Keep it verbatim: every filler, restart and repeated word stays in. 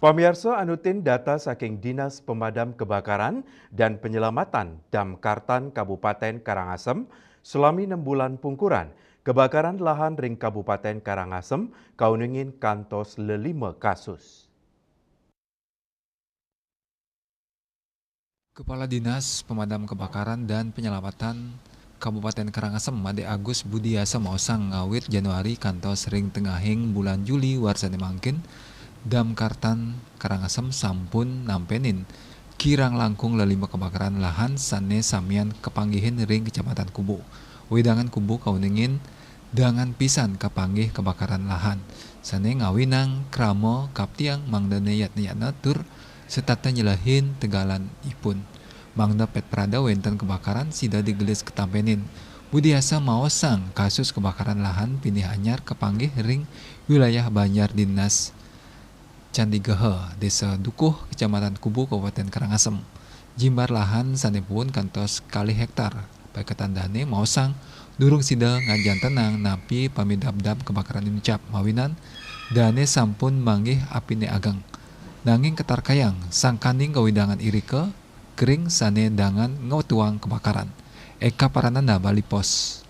Pamiarsa, anutin data saking Dinas Pemadam Kebakaran dan Penyelamatan Damkartan Kabupaten Karangasem, selami enam bulan pungkuran, kebakaran lahan ring Kabupaten Karangasem kauningin kantos lelima kasus. Kepala Dinas Pemadam Kebakaran dan Penyelamatan Kabupaten Karangasem, Made Agus Budiasa maosang, ngawit Januari kantos ring tengahing bulan Juli warsane mangkin, Damkartan Karangasem sampun nampenin kirang langkung lelima kebakaran lahan sane samian kapanggihin ring Kecamatan Kubu. Wewidangan Kubu kauningin dangan pisan kapanggih kebakaran lahan, sane ngawinang krama kaptiang mangdane yatna-yatna tur setata nyelehin tegalanipun. Mangda petprada wenten kebakaran sida digelis katampenin. Budiasa maosang, kasus kebakaran lahan pinih anyar kapanggih ring wilayah Banjar Dinas Candigeha, Desa Dukuh, Kecamatan Kubu, Kabupaten Karangasem. Jimbar lahan sane puun kantos kalih hektar. Paiketan dane maosang, durung sida ngajantenang napi pamidabdab kebakaran inucap, mawinan dane sampun manggih apine ageng. Nanging katarkayang, sangkaning kawewidangan irika, kering sane dangan ngwetuang kebakaran. Eka Parananda, Bali Post.